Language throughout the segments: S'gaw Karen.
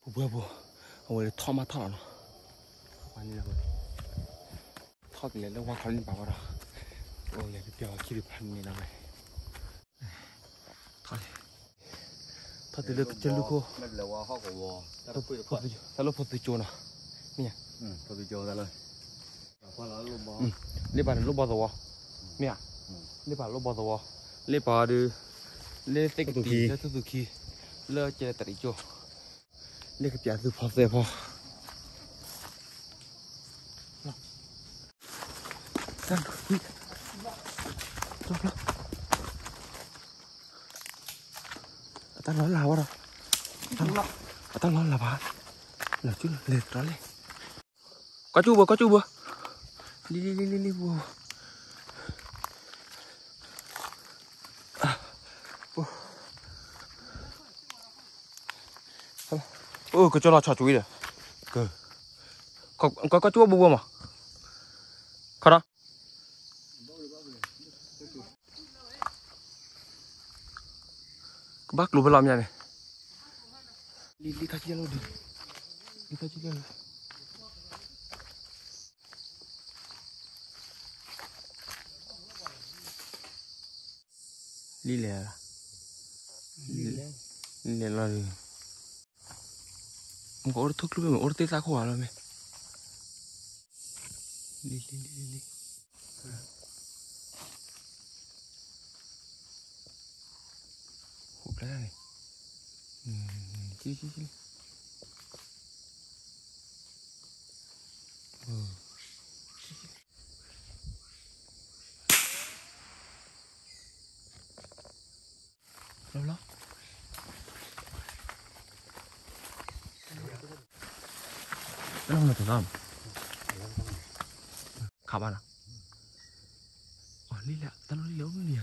ပူၤပူၤပူၤ, အဝဲထီၣ်မးထီၣ်လီၤနီၤ, ထီၣ်ကလဲၤလၢဝါခီလံဘၣ်ဝဲဒီး, အိၣ်လဲၤကပျီၤခံတဖၣ်န့ၣ်လီၤဝဲ, ထီၣ်, ထီၣ်တုၤလၢကစၢၢ်လူၢ်ခိၣ်, တၢ်လၢဖိသုကၠိနီၤ, မ့ၢ်ဧါ, လ့ပာ်န့ၣ်လိၣ်ဘီသဝီ, မ့ၢ်ဧါ, လ့ပာ်လိၣ်ဘီသဝီ, လ့ပာ်ဒီး, လၢသ့ၣ်ကပံၤ လၢသူၣ်သူၣ်ခံ, လၢကဲတရံးကၠိ, လ့ကပျးသုဖီသဲဖီ အတၢ်လီၤလၢ်ဝဲဒီး, အတၢ်လီၤလၢ်ဘၣ်, လီၤကၠူလဲၤသရီလဲၣ်, ကီၢ်ကၠူဘၢ ကီၢ်ကၠူဘၢ, လံလံလံလံလံဘၢ, အိၣ် ကကၠီလီၤဆီၣ်ကွံာ်ဒီး, ကကၠီဘိဘိမး, ခီဒီး, ကဘၣ်ကျိၤဖဲလီၤမးန့ၣ်, လံလံခါဆံလၢဒုး, လံခါဆံလၢ လံလဲၣ်, လံလဲၣ်လီၤ, မ့ၢ်ကအိၣ်တထိၣ်ကျူၢ်ဖဲမ့ၢ်အိၣ်တသ့ၣ်သၣ်ခိၣ်ဧါလီၤမ့ၢ်, လံလံလံလံ, ဟိၣ်ကျါန့ၣ်, ဆံဆံဆံ လီၤလီၤ, တၢ်လီၢ်မနုၤတနီၤ, ခးဘၣ်နီၤ, အလံလဲၣ် တၢ်လီၢ်လံလဲၣ်အိၣ်မနုၤဧ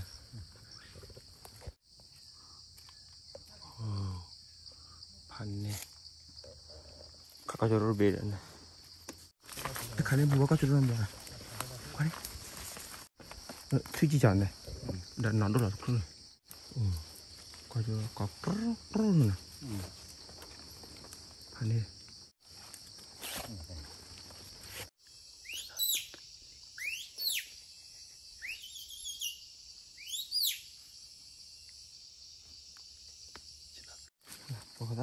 ါ, ဖးန့ၣ်, ခးကီၢ်ကၠီရိဘ့ၣ်ဒီးန့ၣ်, တခါန့ၣ်ဘူးဘၣ်ကီၢ်ကၠီရိဘ့ၣ်, ခွါန့ၣ်, ထွံၣ်ကံၢ်ကီၤန့ၣ် ဒီးနီၢ်ဒိၣ်လီၤတချုးန့ၣ်, ကီၢ်ကီၢ်ပြူပြူန့ၣ်, ဖးန့ၣ်, ပီၢ်ခ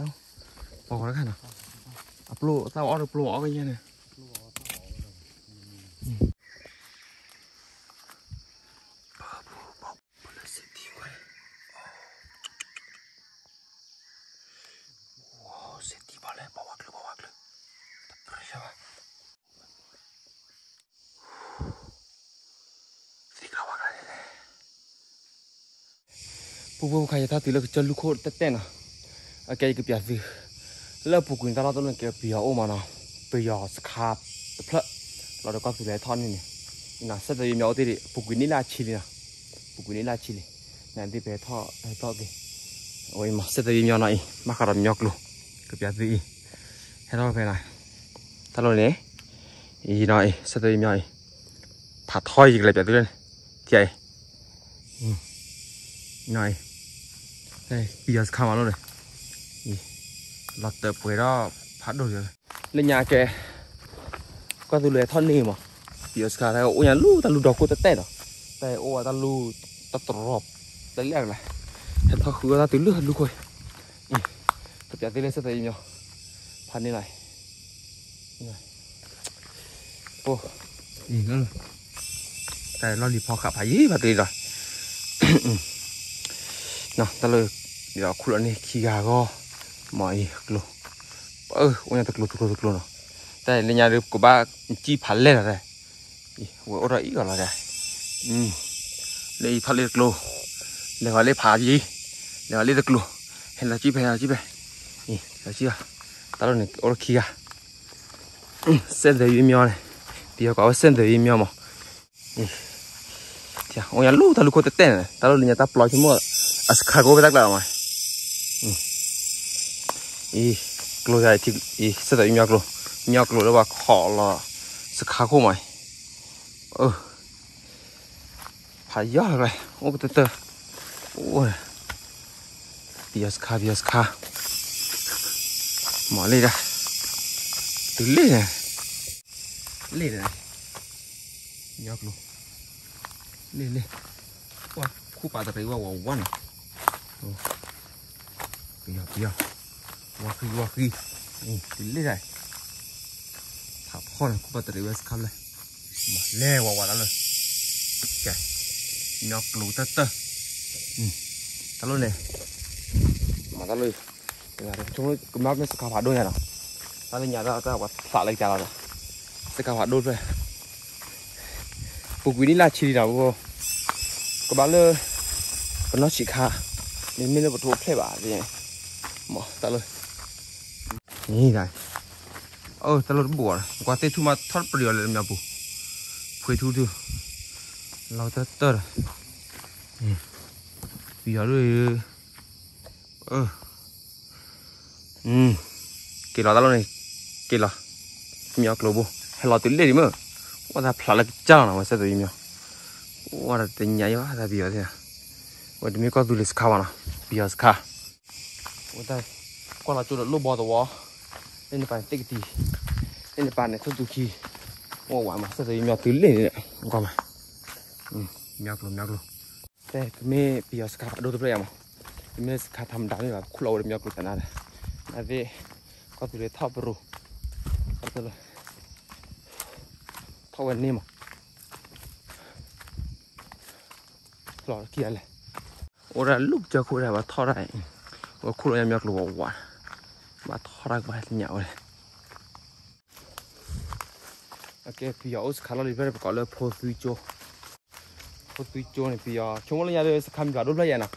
ါ, ပီၢ်ခါတခါနီၤ, အပျိၢ်သၣ်အီၣ်တပျိၢ်အီၣ်ကညါန့ၣ်, လၢစ့တံၢ်ဝဲ, စ့တံၢ်ဘၣ်လဲၣ် ပီၢ်ဝါကျၢၤ ပီၢ်ဝါကျၢၤ, တပျၢ်ဘၣ် သ့ၣ်ခါဝါကျါန့ၣ်လဲၣ်, ပူဖိခါယထီၣ်တုၤလၢကစၢၢ်လူၢ်ခိၣ်တတဲာ်နီၤ, အကဲယကပျးသု, လၢပူၤကွံာ်တၢ်လီၢ်တအိၣ်န့ၣ် ကဲပယီၤအိၣ်မးနီၤ, ပယီၤစခါတဖျၢၣ်, လီၤဒီးကီၢ်သူးလ့ၤထီၣ်န့ၣ်န့ၣ်, စဲးသၢယမီၤအိၣ်တ့ၢ်ဒံး ပူၤကွံာ်န့ၢ်လၢအဆံလံနီၤ, ပူၤကွံာ်န့ၢ်လၢအဆံလံ, နသ့ၣ်ပဟဲထီၣ်ဟဲထီၣ်က့ၤ, အဝဲမး စဲးသၢယမီၤနီၤအံၤ ဘၣ်ဃးဒီးမီၤကျိၤ, ကပျးသုအံၤ, ဟဲထီၣ်ဖဲနီၤ, တၢ်လီၢ်န့ၣ်, အံၤနီၤအံၤ စဲးသၢယမီၤအံၤ, ဖးထီယကလဲၤပျးသုလၢန့ၣ်, ထံအံၤ, နီၤအံၤ, ပယီၤစခါမးလီၤန့ၣ်, လီၤတၢၢ်ပှဲၤဒီးဖးဒိၣ်လံ, လၢညါကဲ ကီၢ်သူးလ့ၤထီၣ်န့ၢ်မး, ပယီၤစခါတၢ်အိၣ်ညါလူၢ်တၢ်လူၢ်ဒီခိၣ်တတဲာ်နီၤ, တၢ်အိၣ်ဝဲတၢ်လူၢ်တတြီၤ, တလဲၣ်လဲၣ်, ဟဲထီၣ်ဃုအီၣ်တၢ်တုၤလၢလူၢ်ခိၣ်, ကပျးသုလၢစဲးသၢယမီၤ, ဖးန့ၣ်လီၤ, ပ တၢ်လီၢ်လံၤဖီဃာ်ဖးယံၤဖးတ့ၢ်ဒီး, တၢ်လၢ ဒီးခူၣ်လီၤန့ၢ်ခံဂၤဂီၢ်, မ့ၢ်အံၤကျိၤ, အိၣ်ညါတကျိၤတကျိၤတကျိၤနီၤ, တၢ်လၢညါဒီးကဘၣ်စံၣ်ဖးလဲၢ်လီၤတၢ်, ဝဲအိၣ်ထီၣ်အံၤဂီၢ်လီၤတၢ်, လၢအံၤထီၣ်လၢတကျိၤ, လဲၤဂီၤလၢဖးယံၤ, လဲၤဂီၤလၢတကျိၤ, ဟဲလီၤစံၣ်ဖဲ ဟဲလီၤစံၣ်ဖဲ, လီၤစံၣ်, တၢ်လီၢ်န့ၣ် အိၣ်ထီၣ်ခံဂၤ စဲးသၢယမီၤန့ၣ်, ပယီၤကိးဝဲစဲးသၢယမီၤမး, အိၣ်ညါလူၢ်တၢ်လူၢ်ခိၣ်တတဲာ်န့ၣ် တၢ်လီၢ်လၢညါတၢ်ပျီဆိကမိၣ်, အစခါကအိၣ်ဖဲတၢ်ကျါမး, အံၤ, ကျိၤယၤ, အံၤ စဲးသၢယမီၤကျိၤ, မီၤကျိၤလၢပှၤခိးလီၤ, စခါခိၣ်မး, အၢ ဖးယီၤလၢကျဲ အိၣ်ကတၢၢ်တၢၢ်, အိၣ်, ပယီၤစခါ ပယီၤစခါ, မၤလ့ၣ်ဒၣ်, တုၤလ့ၣ်န့ၣ်, လ့ၣ်န့ၣ်, ယီၤကျိၤ, လ့ၣ်လ့ၣ်, ခိၣ်ပာ်တရံးဝဲဝးဝးန့ၣ်, ပယီၤပယီၤ, ဝါဃံဝါဃံ, တုၤလ့ၣ်ဒၣ်, ဖးဖီန့ၣ် ခိၣ်ပာ်တရံးဝဲစခါဖျၢၣ်, မၤလဲၣ်ဝးဝးတၢ်လၢ, ကဲ, မီၤကျိၤတၢၢ်တၢၢ်, တၢ်လီၢ်န့ၣ်, မၤတၢ်လီၢ်, ကမၤမ့ၢ်စခါဖးဒိၣ်ညါနီၤ, တၢ်လၢညါတၢ်ပှၤဖျးလၢကလီၤ, စခါဖးဒိၣ်ဖျၢၣ် ပူၤကွံာ်န့ၢ်လၢဆံလံနီၤ, ကဘၣ်လၢ ပနီၢ်ဆံးခါ, မ့မ့ၢ်လၢပတအိၣ်ဖျဲၣ်ဘၣ်, မ့ၢ်တၢ်လၢ, န့ၣ်, အၢ တၢ်လီၢ်တဘူၣ်အီၤ, ကွၢ်သ့ၣ်ထူၣ်မးထီၣ်တပျံၤအီၤလၢမ့ၢ်ပူၤ, ဖှ့ထူၣ်ထူၣ်, လီၤတၢၢ်တၢၢ်ဒီး, ပယီၤဒၣ် အၢ က့ၤလီၤတၢ်လီၢ်န့ၣ်, က့ၤလီၤ, မီၤကျိၤဘိ, ဟဲလီၤတုၤလ့ၣ်ဒံးမ့ၢ်, အိၣ်တၢ်ဖျးလၢကစၢ်လီၤနီၤ, ဝဲစဲးသၢယမီၤ, အိၣ်တၢ်တညါယဘၣ်တၢ်ပယီၤသ့ၣ်, ဝဲတမ့ၢ်ကီၢ်သူလ့ၤစခါဘၣ်နီၤ, ပယီၤစခါ, ဝဲတၢ်, ကွၢ်လီၤကၠိဒီးလိၣ်ဘီသဝီ, လၢနပာ်န့ၣ်သ့ၣ်ကတံၤ, လၢနပာ်န့ၣ်ထိၣ်သူခံ, အိၣ်ဝဲမး စဲးသၢယမီၤတုၤလ့ၣ်န့ၣ်, ကွၢ်မး, မီၤကျိၤ မီၤကျိၤ တဲ ပမ့ၢ်ပယီၤစခါဖးဒိၣ်တဖျၢၣ်ယါမး, ပမ့ၢ်စခါထးမတၤမ့ၢ်ဘၣ် ပခူၣ်လီၤဝဲဒီးမီၤကျိၤတနၤဒီး, နာ်သ့ၣ်, ကီၢ်သူလ့ၤထီၣ်ပရိၤ, ကီၢ်သူလ့ၤ, ထီၣ်ဝဲန့ၣ်မး, လီၤခံဂၤလဲၣ်, အိၣ်ဒၣ်လူၢ်ကစၢၢ်ခိၣ်ဒၣ်ဘၣ်ထီၣ်ဒၣ်, ဝဲခူၣ်လီၤညါမီၤကျိၤဝးဝး, ဘၣ်ထီၣ်ဒၣ်ကဘၣ်သ့ၣ်ညါဝဲ အကဲ ပယီၤအိၣ်စခါလီၢ်လံၤဖျၢၣ်န့ၣ် ပကိးလၢဖိသွံကၠိ, ဖိသွံကၠိန့ၣ် ပယီၤ ဆိကမိၣ်လၢညါဒီး စခါမ့ၢ်ဖးဒိၣ်ဖျၢၣ်ယါနီၤ,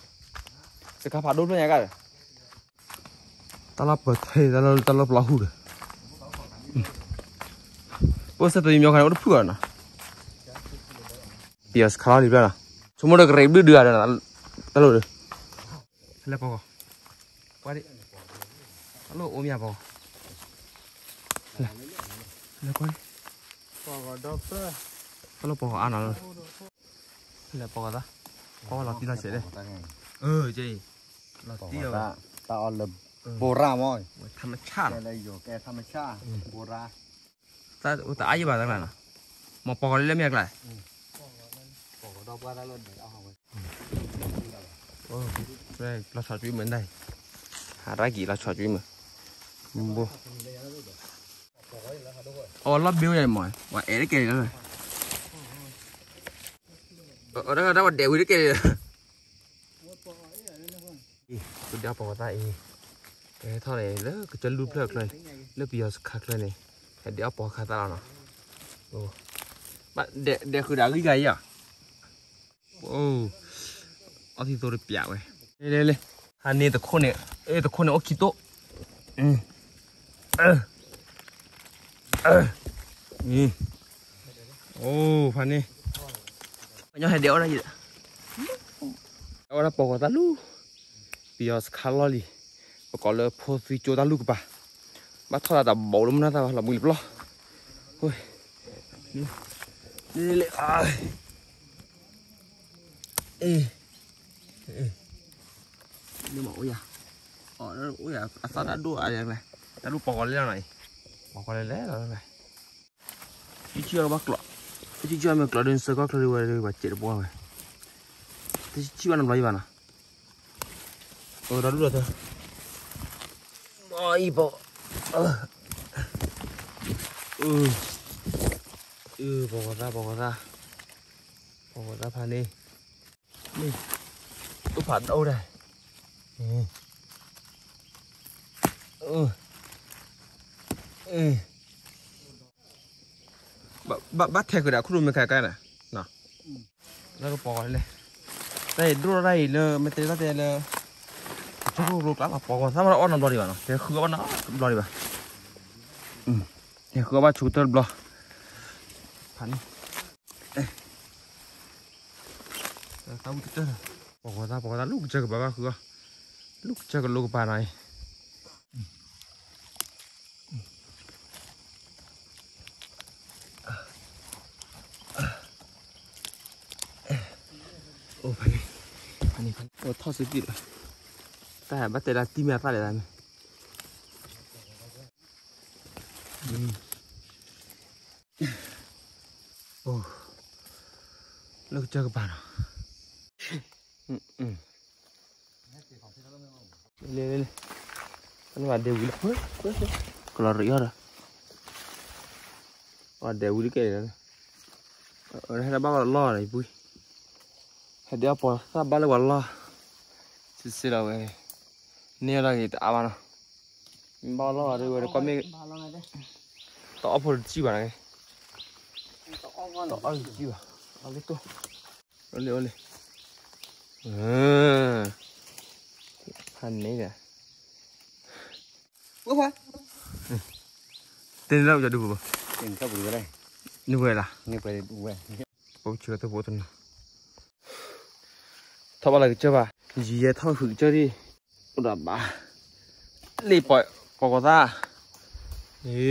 စခါဖးဒိၣ်ဖျၢၣ်ညါကါဒီး, တၢ်လီၢ်ပၢၤထဲ တၢ်လီၢ် တၢ်လီၢ်ပျီဟူဒီး, ပအိၣ်စဲးသၢယမီၤခါန့ၣ် အိၣ်တဖုၣ်အီၤနီၤ, ပယီၤစခါလီၢ်လံၤဖျၢၣ်နီၤ, ဆိကမိၣ်ဒီးကရံးဘျုးဒုးဂၤဒီး, တၢ်လီၢ်ဒီး ဟဲလၢပီၢ်ဂီၤ, ကွၢ်ဒံး, တၢ်လီၢ်အိၣ်မ့ၢ်ပီၢ်ဂီၤ, လၢကွၢ်ဒံး, တၢ်လီၢ်ပီၢ်ဂီၤအါနီၤလီၤ, လၢပီၢ်ဂီၤသၣ်, ကီလီၤတံၢ်လီၤဆဲးလဲၣ်, အၢ ကဲအံၤ, လီၤတံၢ်အီၤ, တၢ်အီၣ်လၢ ဘိရၣ်မီၢ်, ထမဆၣ်လီၤ, ကဲထမဆၣ်, ဘိရၣ်, တၢ်အီၣ်တအါယံၢ်ဘၣ်တၢ်ကျါနီၤ, မ့ၢ်ပိာ်ကီၤလၢလၢမ့ၢ်အကျါ လီၤဆီၣ်ကွံာ်မုၢ်နံၤ, ဟးရၣ်ကံၤလီၤဆီၣ်ကွံာ်မုၢ်, ဘိ, အီၣ်လီၢ်ဘ့ဝဲမီၢ်, ဝဲအဲၣ်တကဲလီၤ, အီၣ်တၢ်ဝဲဒဲးဝံၤတကဲလီၤ, ကဒဲးအီၣ်ပိာ်ကီၤသၣ်အံၤ, ကဟဲထီၣ်န့ၣ် လၢကစၢၢ်လူၢ်ဖျၢၣ်ချၢန့ၣ်, လၢပယီၤစခါချၢန့ၣ်, ဟဲဒဲးအီၣ်ပိာ်ခါသၣ်လီၤနီၤ, ဒဲးဃုာ်ဒီးအဂံၢ်ဂၤအံၤဧါ အိၣ်, အီၣ်သံသိတပျးဝဲ, လ့လ့လ့, ဟးန့ၢ်တခိၣ်န့ၣ်, တခိၣ်န့ၣ်အိၣ်ခံတိၣ်, အိၣ်ဖးန့ၣ်, ပညီဟဲဒဲးအီၣ်ဒၣ်ယံၤ, အဝဲဒၣ်ပိာ်ကီၤသၣ်လူၢ်, ပယီၤစခါလီၢ်လံၤ, ပကိးလၢဖိသံကၠိတၢ်လူၢ်ကပၤ, ဘၣ်ထီၣ်သးတဘိလၢမုၢ်နၤသၣ်ဘၣ် လီၤဘှံးလၢပျီ, လ့လ့လ့ အ့, လၢမၤအိၣ်ယၤ, အိၣ်ယၤ အသၣ်တၢ်ဒိၣ်အါယၤ, တၢ်ဒိၣ်ပိာ်ကီၤလဲၣ်လီၤနီၤအံၤ, ပိာ်ကီၤလဲၣ်လဲၣ်လီၤ, ယကၠီအီၣ်ဘၣ်ကျိး, ယကၠီအီၣ်မ့ၢ်ကျိးဒ်စၢကီၢ်ချၢဒ်ဝဲဒ်ဘၣ်စဲးတဘိဝဲ, တကၠီဘၣ်နီတဘျီယံၤဘၣ်နီၤ, အတၢ်ဒိၣ်ဒီးတၢ်, အံၤပိာ်, ပိာ်ကီၤသၣ် ပိာ်ကီၤသၣ်, ပိာ်ကီၤသၣ်ဖးန့ၣ်, န့ၣ်, အိၣ်ဖးဒိၣ်ဒၣ်, ဘၣ်ထဲဃုာ်ဒီးခိၣ်ဒိၣ်မ့ၢ်ခါကါန့ၣ်, လၢကပိာ်လဲၣ်, တၢ်အံၤဒိၣ်ထီၣ်တၢ်အံၤလၢ မ့ၢ်တဲတၢ်တဲလၢ ကစၢၢ်ခိၣ်ကျါလီၤ ပိာ်ကီၤသၣ်မ့ၢ်အီၣ်နီတဘျီဒံးဘၣ်နီၤ တဲဃုအီၣ်ဘၣ်နီတဘျီဒံးဘၣ်, တဲဃုအီၣ်ဘၣ်ဆူကတၢၢ်တဘျီ, ဖးန့ၣ်, တၢ်ဝံၣ်ကတၢၢ်, ပိာ်ကီၤသၣ် ပိာ်ကီၤသၣ် လူၢ်ကစၢၢ်ကပၤဘၣ်ဃုအီၣ်, လူၢ်ကစၢၢ်ကလိကပၤနီၤအံၤ အိၣ်ဖဲန့ၣ်, ဖဲန့ၣ် အိၣ်ထီၣ်စုပံၣ်လီၤ, တၢ်ဘၣ်တဲဒၣ်တံၢ်မ့ၢ်အသၣ်လဲၣ်သးန့ၣ်, အိၣ်, လၢကစၢၢ်ကပၤနီၤ, လ့လ့လ့, အန့ၣ်ဘၣ်ဒဲးဝံၤလီၤ, ကလီၤရံၣ်အီၣ်ဒီး, အဒဲးဝံၤတကဲလီၤ, ဟဲဒၣ်ဘၣ်လီၢ်လီၤ ယပုၢ်, ဟဲဒၣ်အီၣ်ပိာ်သၣ်ဘၣ်လၢပှၤလီၢ်, စံးစ့လီၤဝဲ, န့ၢ်အီၣ်ဒၣ်ဂ့ၤတအါဘၣ်နီၤ, ဘၣ်လီၢ်လီၤဒ်ဝဲတကွၢ်မ့ၢ်, တအီၣ်ဖိတစံၣ်ဘၣ်နီၤ, တအီၣ်တစံၣ်ဘၣ်, အလ့တိၢ်, အိၣ်လံ အိၣ်လံ, ဖးန့ၣ်ဒီး, တဲန့ၣ်လၢယဒုးပူၤ, နုၤဝဲလၢ, ပဆၢတဖိတနီၤ, ထီၣ်ဘၣ်လၢကစၢၢ်ဘၣ်, ယံၤယဲထီၣ်ဃုာ်ကစၢၢ်ဒံး, အိၣ်ဒီးဘၣ်, လ့ၣ်ပိာ်ကီၤသၣ်,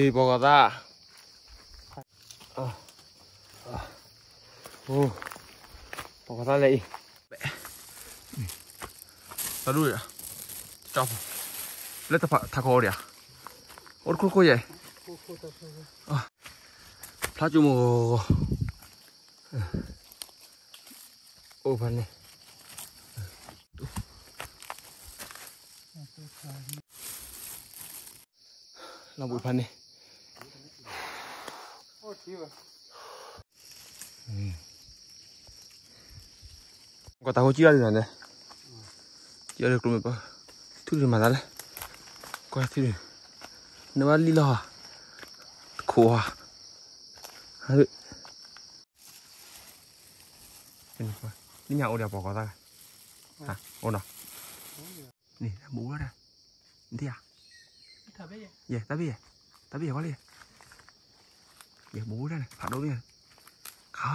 ပိာ်ကီၤသၣ် ပိာ်ကီၤသၣ်လဲၣ်အံၤ, တၢ်ဒိၣ်, လၢထးခိၣ်အိၣ်ဒံးဧါ, အိၣ်တခိၣ်ခိၣ်ယဲၢ်, ဖျါကၠိမိၢ်ဂီၤဂီၤ, အိၣ်ဖဲန့ၣ် လီၤဘှံးဖးန့ၣ်, ကီၢ်တၢ်ဟိကံၣ်အီၤလံနီၤန့ၣ်, ကံၣ်အီၤလံကျိမ့ၢ်ပၢ်, ထူၣ်တမၤသးလဲၣ်, ကွၢ်ထူၣ်, နဘၣ်လံလီၤ, တခိးဧါ, နညါအိၣ်ဒီးပိာ်ကီၤသၣ်, အိၣ်နီၤ, န့ၣ် မူဝဲဒၣ်, နထံၣ်ဧါ, ယဲၢ် တၢ်ဘ့ၣ်ယဲၢ်, တၢ်ဘ့ၣ်ယဲၢ်ဝဲလံ, ယဲၢ်မူဝဲဒၣ်န့ၣ် ဖးဒိၣ်ဘ့ၣ်, ခါ,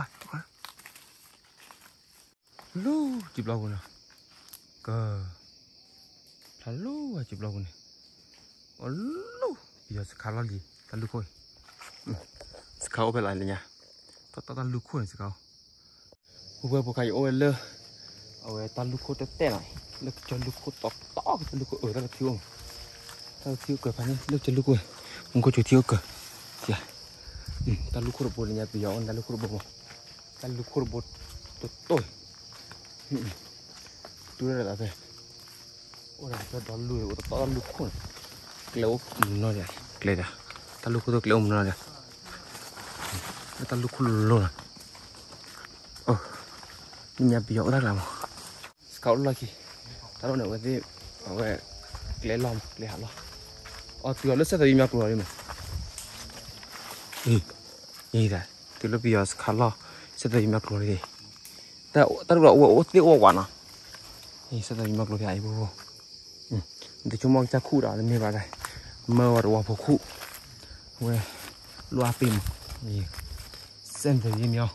လူၤစံးဘျီပူၤနီၤ, က, ဖျါလူၤဝဲစံးဘျီပူၤန့ၣ်, အလူၤ, ပယီၤစခါလီၢ်လံၤ တၢ်လူၤခိၣ်အံၤ, စခါအိၣ်ဖဲလဲၣ်လၢညါ, တၢ်တၢ်လူၤခိၣ်န့ၣ်စခါအိၣ် ပှၤဖိခါအံၤအိၣ်ဝဲလၢ အဝဲတၢ်လူၢ်ခိၣ်တဲတဲနီၤ, လၢကစၢၢ်လူၢ်ခိၣ်တီတီ ကစၢၢ်လူၢ်ခိၣ်အၢ တၢ်လၢထံအိၣ်မး, တၢ်လၢထံအိၣ်ကၢၤဖးန့ၣ် လၢကစၢၢ်လူၢ်ခိၣ်, မူခိၣ်စူၤထံအိၣ်ကၢၤ, တၢ်လူၢ်ခိၣ်တဘိလၢညါပယီၤအိၣ်န့ၣ် တၢ်လူၢ်ခိၣ်တဘိမး, တၢ်လူၢ်ခိၣ်တဘိတတီ, တူၢ်ရၣ်ဒၣ်ဖဲ အိၣ်ဒီးကစၢၢ်ဒီလူၢ် အိၣ်တတီတၢ်လူၢ်ခိၣ်န့ၣ်, ကျဲအိၣ်မုာ်နီၢ်ဒံး, ကျဲဒၣ်, တၢ်လူၢ်ခိၣ်သိကျဲအိၣ်မုာ်နီၢ်ဒံး, တၢ်လူၢ်ခိၣ်လိၤလိၤနီၤ, နညါပယီၤအိၣ်တၢ်ကျါမး, စခါအိၣ်လီၢ်ခံ, တၢ်လီၢ်န့ၣ် အဝဲသ့ၣ်, အဝဲ, ကျဲလီၢ်မး ကျဲဟးလီၢ်, အီၣ်တုၤအီၤလၢစဲးသးဝံၤမၤကျိၤလီၤလံမး, အံၤ, အံၤ, တုၤလၢပယီၤစခါလီၢ်, စဲးသးဝံၤမၤကျိၤလံ, တၢ်တရူးဒီးအိၣ်သ့ၣ်အိၣ်ဝးနီၤ, အံၤ စဲးသးဝံၤမၤကျိၤဖဲအံၤဖိဖိ, တဆိကမိၣ်ကစၢ်ခူၣ်ဒီး တမ့ၢ်ဘၣ်ဒၣ်, မၢဝဲတဝီဖိခူၣ်, ဝဲ, လွှားပ့ၤမး, စဲးသးဝံၤမ့ၢ်အီၤ,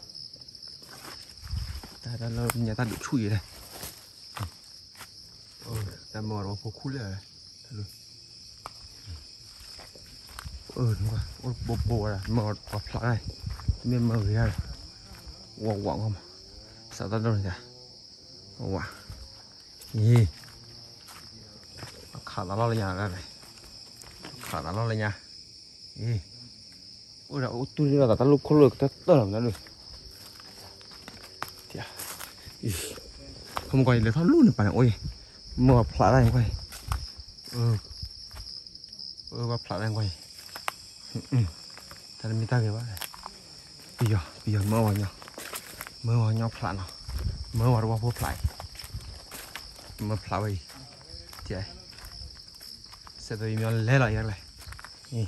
တၢ်လၢညါတၢ်ဒုးဆူၣ်ယဲလဲၣ်, တၢ်မၢဝဲတဝီဖိခူၣ်လဲၣ်, အိၣ်ဘိဘိဝဲဒၣ် မၢဝဲတဝီဖျးဒၣ်, တမ့ၢ်မၢဂ့ၤဒၣ်, ဝးဝးဂီၢ်မး, စးတၢ်ဒိၣ်န့ၣ်, ဝး, အံၤ ခးသးလီၢ်လၢညါ, ခးသးလီၢ်လၢညါ, အံၤ, အိၣ်ဒီးအိၣ်တူၢ်လီၤသး တၢ်လူၢ်ခိၣ်လိၣ်ကတၢၢ်တၢၢ်လီၤမးဒၣ်, ဖိမုၣ်ကီၢ်အံၤ လဲၤထီၣ်လူၢ်န့ၣ်ပာ်န့ၣ်အိၣ်အံၤ, မၢဝဲဖျးဒၣ်အံၤကွၢ်အံၤ, အၢ ဝဲဖျးဒၣ်အံၤကွၢ်အံၤ, တၢ်တမ့ၢ်တၢ်ဂ့ၤဘၣ်, ပယီၤ ပယီၤမၢဝဲညီ, မၢဝဲညီဖျးနီၤ, မၢဝဲတဝီဖိဖျးအံၤ, မၢဖျးဝဲအံၤ, စဲးသးဝံၤမ့ၢ်လဲၤလီၤယၤလဲၣ်,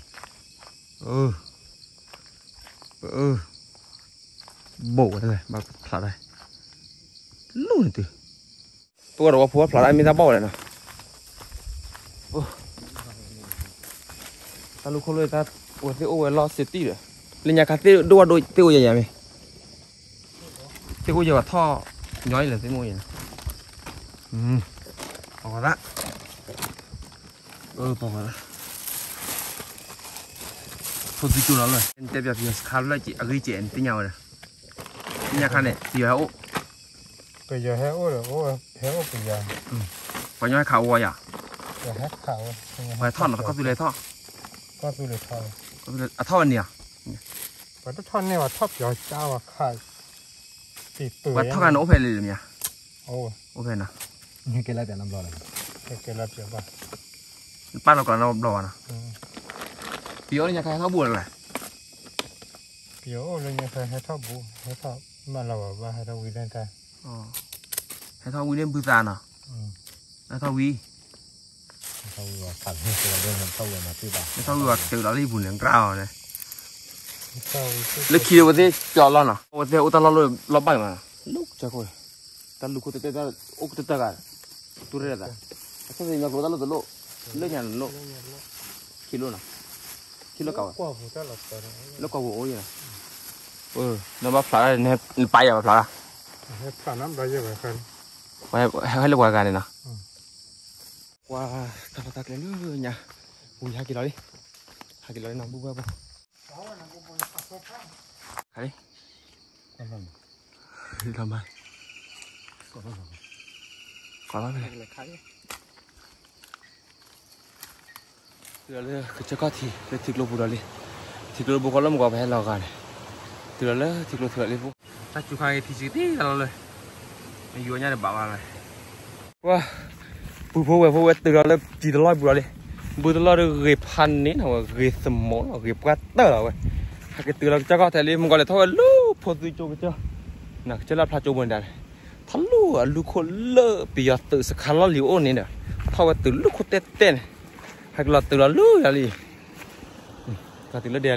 အၢ ဘိၣ်ဝဲလဲၣ် ဘၣ်ဖျးဒၣ်, လူၢ်န့ၣ်တုၤ, ပဝဲတဝီဖိဖျးဒၣ်မ့ၢ်တၢ်ဘီၣ်ဝဲလဲၣ်နီၤ, တၢ်လူၢ်ခိၣ်လိၣ်တၢ်, ဝဲသ့ၣ်အိၣ်ဝဲလီၢ်စ့တံၢ်ဒီး, လၢညါခါသ့ၣ်ဒိၣ်ဝဲဒိၣ်သ့ၣ်အိၣ်ယၤယၤမ့ၢ်, သ့ၣ်အိၣ်ယၤဘၣ်ထီၣ်, ညီအံၤလဲၣ်သ့ၣ်မ့ၢ်အိၣ်ယၤ, ပှၤဂီၤသၣ်, ပှၤဂီၤသၣ် ဖိသံကၠိလီၤလၢ နတဲပယီၤ ပယီၤစခါလၢအဂ့ၢ်ကဲး နသ့ၣ်ညါဝဲဒီး, သ့ၣ်ညါခါန့ၣ် ပယီၤဟဲအိၣ်, ပယီၤဟဲအိၣ်ဒီး ဟဲအိၣ်ပယီၤ, ပှၤညီဟဲခးအိၣ်ဝဲယၤ, ဟဲခးဝဲ, ပှၤထီၣ်နီၤ တခီသူလဲၤထီၣ်, ခီသူလဲၤထီၣ်, အထီၣ်ဝဲန့ၣ်ဧါ, ပှၤတထီၣ်န့ၢ်ဝဲထီၣ်ပယီၤကါဝဲခး, ပှၤထီၣ်ခါန့ၣ်အိၣ်ဖဲလဲၣ်လၢမ့ၢ်ဧါ, အိၣ်ဖဲနီၤ, ကဲလၢပျီနီတဘျီလီၤ, ကဲလၢပျီဘၣ်, နပာ်လီၤကျိာ်နီတဘျီဘၣ်နီၤ, ပယီၤအိၣ်လၢညါခါဟဲထီၣ်ဘူးလၢၤ, ပယီၤအိၣ်လၢညါခါဟဲထီၣ်ဘူး ဟဲထီၣ်မၤလီၤဘၣ်ဘၣ် ဟဲထီၣ်ဝံၤလၢတၢ်, ဟဲထီၣ်ဝံၤန့ၣ်ဘုသးနီၤ, ဟဲထီၣ်ဝံၤ, ဟဲထီၣ်ဝံၤဘၣ်တုၤလီၤလၢယပူၤန့ၣ် ကြၢးအီၤန့ၣ်, လၢခံဒီးအဝဲသ့ၣ်ကၠီလီၤနီၤ အဝဲသ့ၣ်အိၣ်တၢ်လီၢ်လၢလီၢ်ဘၣ်မး, လၢကစၢၢ်ခိၣ်, တၢ်လူၢ်ခိၣ်တဲတဲတၢ်အိၣ်ကတၢၢ်တၢၢ်ဂၤ, တူၢ်ရဲၣ်တၢ်, အဆၢသ့ၣ်ညါကျိၤတၢ်လိၣ်တလိၣ်, လၢညါန့ၣ်လိၣ်, ခံလိၣ်နီၤ, ခံလိၣ်ကးဝဲ, လၢကွၢ်ပူၤအိၣ်ယၤနီၤ, နဘၣ်ဖျးဒၣ်, နပာ်ယၤဘၣ်ဖျးဒၣ်, ဟဲလၢပှၤဂၤန့ၣ်နီၤ, ကွၢ်တၢ်လီၢ်တၢ်ကျဲလၢညါ, ပူၤယဟဲက့ၤလီၤလံ, ဟဲက့ၤလီၤလံနီၤ ဘူၣ်ဘၣ်ဘူၣ်, ခါလံ, လီၤမး, ကီးလီၤဖဲလဲၣ်, တုၤလီၤလၢကစၢၢ်ခီၣ်ထံး လၢထံကျိပူၤဒီးလံ, ထံကျိတဘိဃီလၢမုၢ်ကီးပဟဲလီၤဂၤန့ၣ်, တုၤလီၤလၢထံကျိထံလီၤလံဖိ, တၢ်စူၤခါက့ၤထံစကတံၢ်လီၤလၢ, မ့ၢ်ယူၤညါန့ၣ်ဘၣ်ဘၣ်လီၤ, ဝဲ, ပုၢ်ဖိဝဲၢ်ဖိဝဲတုၤလီၤလၢပံၤတလီၢ်ပူၤလီၤလံ, ဘုတလီၢ်ဒီးဂ့ၤဖးန့ၣ်နီၤဝဲ ဂ့ၤသမူလီၤ ဂ့ၤပှၢ်တၢၢ်လီၤဝဲ, ဟဲက့ၤတုၤလီၤကစၢၢ်ခီၣ်ထံးလံ မုၢ်ကီးလဲၤထီၣ်ဝဲလၢဖိသုကၠိကစၢၢ်, နကစၢၢ်လၢဖျါကၠိပူၤန့ၣ်ဒၣ်န့ၣ်, ထီၣ်လၢအလူၢ်ခိၣ်လၢပယီၤသုးစခါလီၢ်လံၤအိၣ်န့ၣ်ဒီး, ထီၣ်ဝဲတုၤလူၢ်ခိၣ်တဲတဲန့ၣ်, ဟဲက့ၤလီၤတုၤလီၤလၢယၤလံ, ကတုၤလၢဒဲးလံ,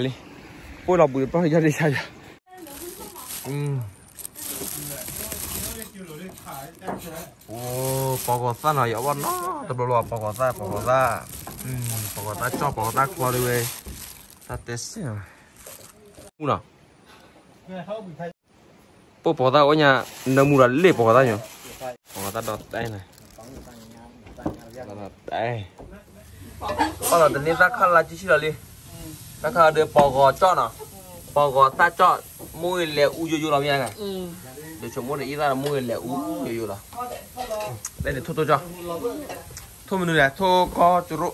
ပိၢ်လီၤဘှံးတပျီၢ်ယၤလံဆါယၤ, အိၣ်, ပီၢ်ကီၤသၣ်နီၤ ယအီၣ်ဘၣ်နီတဘျီလီၤ ပီၢ်ကီၤသၣ် ပီၢ်ကီၤသၣ်, ပီၢ်ကီၤသၣ်ကၠီၣ် ပီၢ်ကီၤသၣ်ကျီဒ်ဝဲ, တၢ်တဲစ့ၢ်, မူနီၤ, ပိၢ်ပီၢ်ကီၤသၣ်အိၣ်ညါ, နၢမူဒီးလ့ၣ်ပီၢ်ကီၤသၣ်ညိ, ပီၢ်ကီၤသၣ်ဒီးတဲန့ၣ်, ဒီးတဲ, အီၣ်လီၤတန့ၢ်သၣ်ခါလၢကဆံလီၤလံ, သၣ်ခါဒီးပီၢ်ကီၤကၠီၣ်နီၤ, ပီၢ်ကီၤသၣ်ကၠီၣ်, မိၢ်ဂ့ၤလဲၤအူယိယိလီၤမ့ၢ်ဧါ, ဒီးဆိကမိၣ်ဒီးအံသၣ်ဒီးမိၢ်ဂ့ၤလဲၤအူယိယိလီၤ ထိၣ်တိကၠီ, ထိၣ်မနုၤလဲၣ်, ထိၣ်ကီၢ်ကရိ,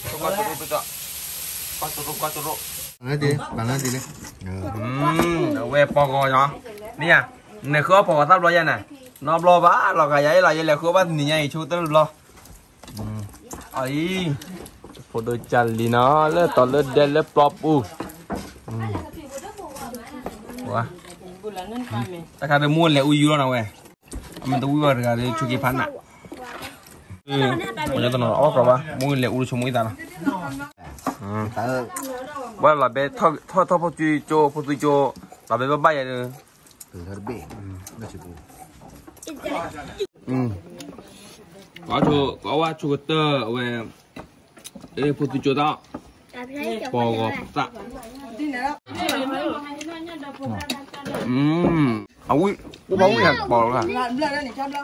ထိၣ်ကီၢ်ကရိတိကၠီ, ကီၢ်ကရိ ကီၢ်ကရိ, အဝဲပီၢ်ဂီၤညီ, မ့ၢ်ဧါ, နဃုအီၣ်ပီၢ်ဂီၤသၣ်ဘျီယဲန့ၣ်, နီတဘျီဘၣ်လီၤဂာ်ယၤအ့ၣ်လီၤ ယလဲၤဃုအီၣ်ဘၣ်တနံၤညါအံၤ ဆိကတၢၢ်တဘျီ အံၤ, ဖိဒိၣ်ကၢ်လံၤနီၤ လၢတီၤလၢဒဲလၢပျီပူၤ, တၢ်ခါဒီးမူလဲၤအူယူလီၤနၤဝဲ, အမ့ၢ်တဝံၣ်ဘၣ်တဂၤဒီး ဆိက့ၤဖးနး, ပှၤညီတနီၤအီၣ်ကီးဘၣ် မူလဲၤအူဆိကမိၣ်အံၤသးလီၤ, ဘၣ်လီၤဘဲ ထီၣ်ထီၣ်ဖိသွံကၠိ ဖိသွံကၠိ, လီၤဘဲဘၣ်ဘၣ်ယဲဒီး ကဝဲဆိကတၢၢ်အဝဲ, အ့ၣ် ဖိသွံကၠိတၢ်, ပီၢ်ဂီၤသၣ်, အဝံၣ်, အိၣ်ဘၣ်ဝံၣ်ဟဲပီၢ်လီၤ, ဝ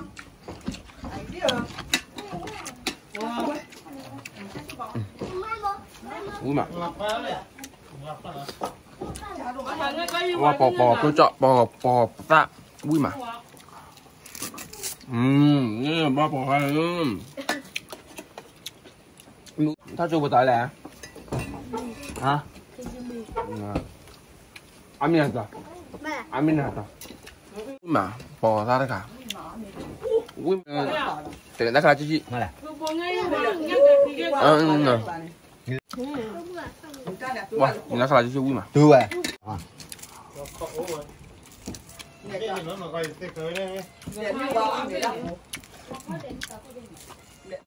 ံၣ်မး, ဝဲပီၢ်ပီၢ်ကၠီ ပီၢ်ပီၢ်သၣ်, ဝံၣ်မး, ဘၣ်ပီၢ်ခါ, ထီၣ်ကၠိပတၢ်လဲၣ်, အမ့ၢ်နတၢ်, အမ့ၢ်နတၢ်, ဝံၣ်မး, ပီၢ်သၣ်တခါ, ဝံၣ်မး, တလဲၤတၢ်ခါလၢဆံဆံ, နခါလၢဆံဆံဝံၣ်မး, တုၤဝဲ, လဲၤ